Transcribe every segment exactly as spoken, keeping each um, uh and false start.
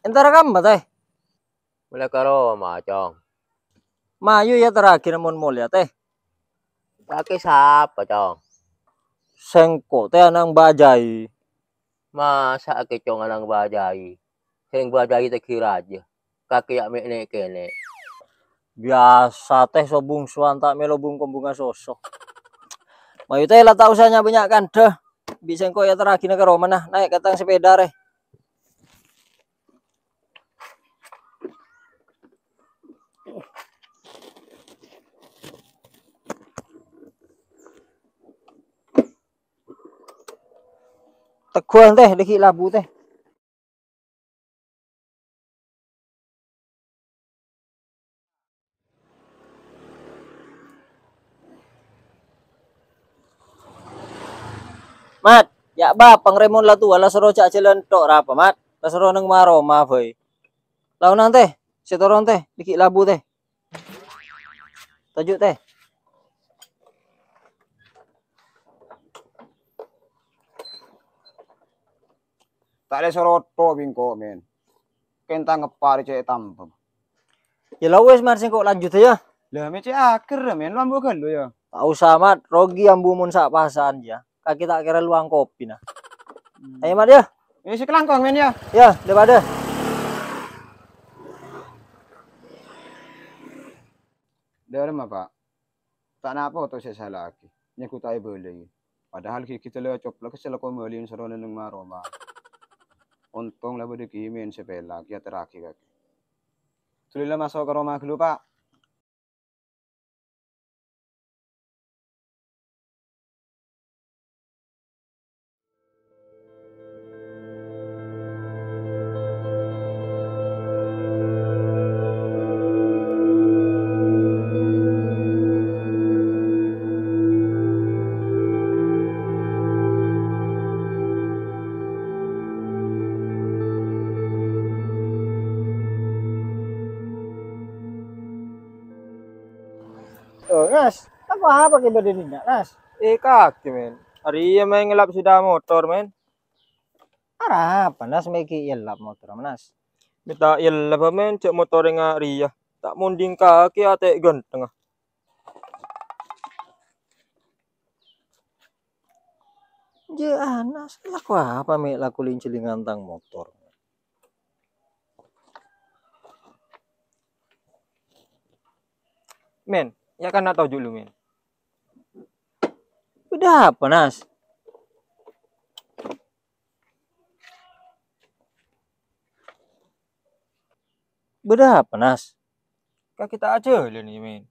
Entar kamma, Tè? Molaè ka roma, Cong. Mayu yâ, terraghi mon molèya, Tè. Kakè sapa, Cong? Sèngko', Tè, ana'na Mbah Jai. Masa' kakè, Cong, ana'na Mbah Jai? Sè Mbah Jai taghi rajâ. Kakè yâ mè' nè'-kènè'. Biyasa, Tè, sobung sowan ta' mèlo bung-kombungnga soso. Mayu, Tè, la ta' osa nya-bânnya' kandhâ. Bi' sèngko' yâ terraghina ka romana, naè' ka tang sepèda, rè. Tegghuwân, Tè, dâgghi' labu, Tè. Mat, yâ' bâ, pangrèmon la towa, la soro jhâ' jhâlân tho' rapa, Mat. La soro neng ma-roma bhâi. Laonan, Tè, sè toron, Tè, dâgghi' labu, Tè. Toju', Tè. Ta' lè soro tho' bi' engko', Mèn. Kèng ta' ngeppa' rè cè' tambhâ. Yâ la wes, Mat, sèngko' lanjut, yâ. Lah, mè' cè' aghâr, Mèn, lo ambu ghâllu, yâ. Ta' osa, Mat, rogi ambu mon sa'-pasa'an, yâ. Kakè ta' kèra lo angkopina. Hmm. Ayo, Mat, yâ. Yâ, sè kalangkong, Mèn, yâ. Yâ, dâ-padâ. Dâremma, Pa'? Ta' napa oto sè èsala'aghi, nyèngko' ta' èbâlâi. Padahal ghighita la coplok sè la kobâliyân soro neng ma-roma. Ontong la bâdâ Kimèn sè pèlak, yâ terraghi kakè. Dulillah maso' ka roma ghâllu, Pa'. Oh, Nas, apa, apa kè bâdâ dinna', Nas? Eh, kakè, Mèn. Arèya mè' ngellap sepèda motor, Mèn. Arapa, Nas, mè' ghi' èellap motor, Nas? Mè' ta' èellap, Mèn, jhâ' motorra nga' rèya. Ta' mondhing kakè atè' ghântengnga. Jâ', Nas, lako apa mè' lako lèng-cèlèngan tang motor? Mèn, yâ kan toju' lu, Mèn. Bâdâ apa, Nas? Bâdâ apa, Nas? Kakè ta' ajhâlân, yâ, Mèn.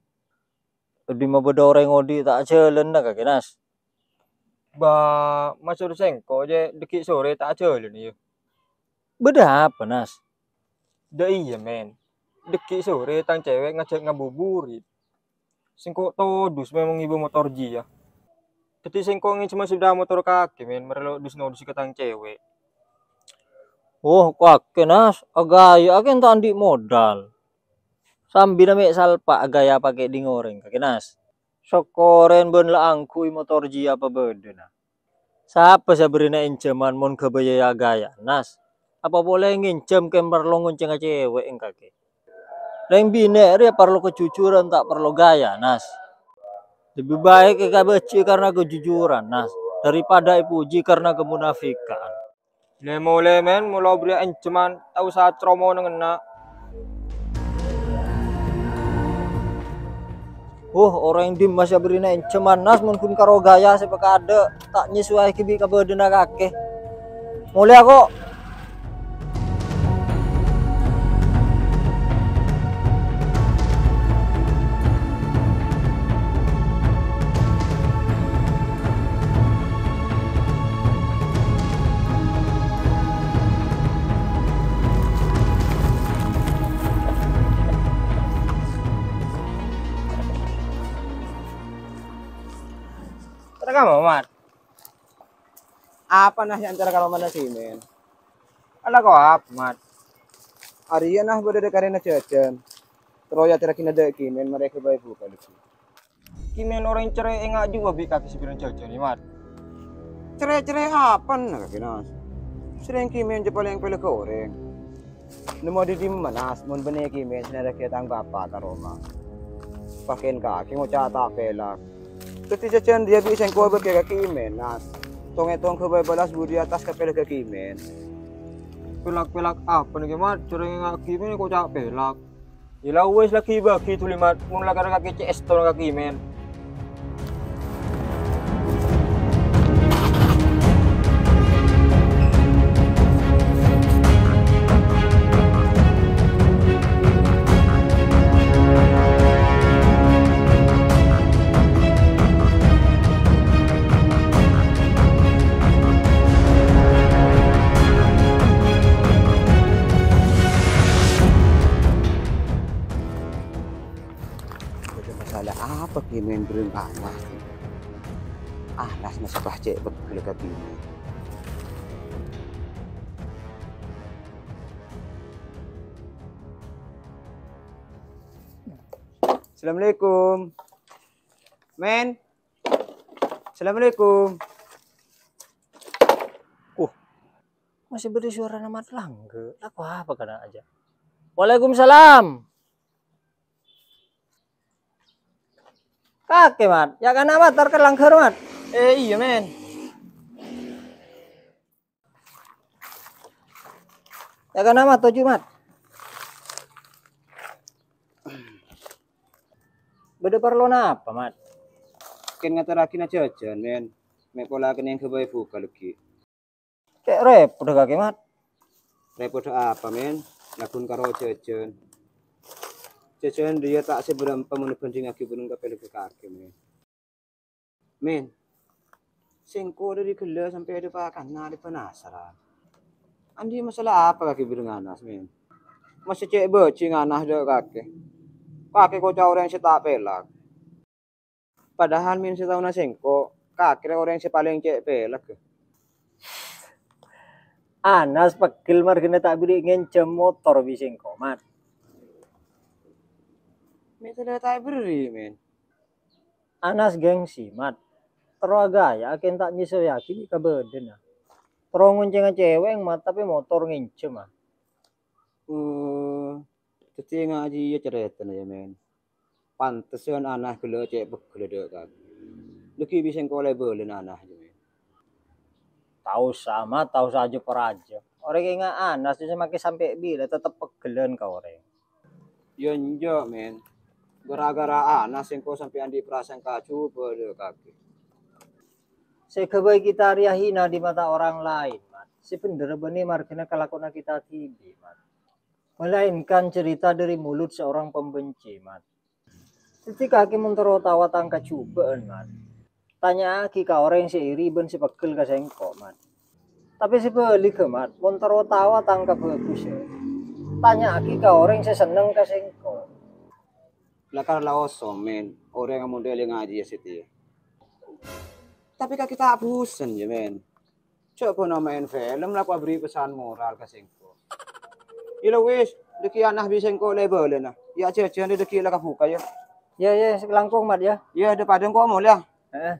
È dimma bâdâ orèng odi' ta' ajhâlân, kakè, Nas? Bâ, maksod sèngko' jâ' dâgghi' sorè ta' ajhâlân, yâ. Bâdâ apa, Nas? Dâ' iyâ, Mèn. Dâgghi' sorè tang cèwèk ngajhâk ngabuburit. Sèngko' todus mè' mon ngibâ motor jiyâ. Dâddhi sèngko' ngènjhâmâ sepèda motor kakè, Mèn, marè lo' dus-nodus ka tang cèwèk. Oh, kakè, Nas, aghâjâ kakè ta' andi' modal. Sambina mè' salpa' aghâjâ pakè ding orèng, kakè, Nas. Sokkorè bâ'na la angghuy motor jiyâ pabâdâna. Sapa sè abherri'na ènjhâman mon ghâbâyâ aghâjâ, Nas? Apa polè ngènjhâm kèng parlo ngoncèngnga cèwèk, èngkakè? Rèng binè' rèya parlo kajujuran, ta' parlo ghâjâ, Nas. Lebbi baik èkabâji karna kajujuran, Nas, daripada èpuji karna kamonafikan. Lè-molè, Mèn, mon la abherri'â ènjhâman, ta' osa cromona ngenna'. Huh, orèng dimma sè abherri'na ènjhâman, Nas, mon ghun karo ghâjâ sè pakadâ', ta' nyèsowaèghi bi' kabâdâna kakè. Molèya, ko'. Terus kamu, Mat? Apa, Nas, sè èntar ka romana Kimèn? Ala ko apa, Mat? Arèya, Nas, bâdâ dâ' karèna jhâjhân. Terro èyaterraghina dâ' Kimèn, marè ghâbây buka lèbbi. Kimèn orèng cerrè' ènga' jhuwa bi' kakè sè bherri'na jhâjhân, Mat. Cerrè'-cerrè' apana kakè, Nas? Sèrèng Kimèn jâ palèng pèlè ka orèng. Nemmo dhi dimma, Nas, mon bânnè Ki Mèn sè nèrraghi tang bapa' ka roma? Pakèn kakè ngoca' ta' pèlak. Dhâddhi jhâjhân dhiyâ bi' sèngko' bâgiyâ ka Ki Mèn, Nas. Tong-ètong ghâbây bâlâs budi attas ka pèlak ka Ki Mèn. Pèlak-pèlak apa nèka, Mat? Jhâ' rèng Ki Mèn ngoca' pèlak. Yâ la wis, la ghi-bâghi dhuli, Mat. Mon la karè kakè cè' èstona ka Ki Mèn. Bâdâ masalah apa Ki Mèn bhâreng Anas? Anas nasabâ cè' pegghel ka binè. Assalamualaikum. Mèn. Assalamualaikum. Uh, masih bâdâ suarana Mat Langgè. Lako apa kana' jâ'? Waalaikumsalam. Kakè, Mat. Yâ kana', Mat, tor ka langghâr, Mat. Eh, iyâ, Mèn. Yâ kana', Mat, toju', Mat. Bâdâ parlo napa, Mat? Kèng ngaterraghina jhâjhân, Mèn. Mè' pola kennèng ghâbây bhuka lagghi'. Cè' rèpodhâ kakè, Mat. Rèpodhâ apa, Mèn? Laghun karo jhâjhân. Jhâjhân dhiyâ ta' sè bârâmpa mon èbhândhingngaghi bhâreng ka pèlak kakè, Mèn. Mèn, sèngko' dhâri ghellâ' sampè' adâ' pakana adâ' penasaran. Andi' masalah apa kakè bhâreng Anas, Mèn? Masè cè' bâjing Anas dâ' kakè. Kakè koca' orèng sè ta' pèlak. Padahal, Mèn, sataona sèngko', kakè rè orèng sè palèng cè' pèlak. Anas pegghel marghâna ta' aberri' ngènjhâm motor bi' sèngko', Mat. Mè' tadâ' ta' aberri', Mèn. Anas gengsi, Mat. Terro aghâjâ kèng ta' nyèsoyaghi bi' kabâdâna. Terro ngoncènga cèwèng, Mat, tapè motor ngènjhâma. Oh, dhâddhi ngajhi iyâ carètana, yâ, Mèn. Pantessan Anas ghellâ' cè' pegghel dâ' kakè. Lagghi' bi' sèngko' la èbâlâna Anas, yâ, Mèn. Ta' osa, Mat, ta' osa ajâ-parajâ. Orèng kènga' Anas sè makè sampè' bilâ tettep pegghellân ka orèng. Yâ enjâ', Mèn. Gara-gara Anas sèngko' sampè' andi' prasangka jhubâ' dâ' kakè. Sè ghâbây kita rèya hina di mata orang lain, Mat. Sè bhendher bânnè marghâna kalakowanna kita dhibi', Mat. Melainkan cerita dari mulut seorang pembenci, Mat. Dhâddhi kakè mon terro tao tang kajhubâ'ân, Mat, tanya'aghi ka orèng sè iri bân sè pegghel ka sèngko', Mat. Tapè sabhâligghâ, Mat, mon terro tao tang kabhâghusân, tanya'aghi ka orèng sè senneng ka sèngko'. Lakar la osom, Mèn, orèng amonḍhâ lè ngajhiyâ satèya. Tapè kakè ta' bhusen, yâ, Mèn. Jhâ' bâ'na maèn film, lako aberri' pesan moral ka sèngko'. Iyâ la wis, dhâggi' Anas bi' sèngko' la èbâlâna. Yâ, jhâjhân dhâggi' la kabhuka, yâ. Yâ, yâ, langkong, Mat, yâ. Yâ, dâ' padâ engko' molèya. Heeh.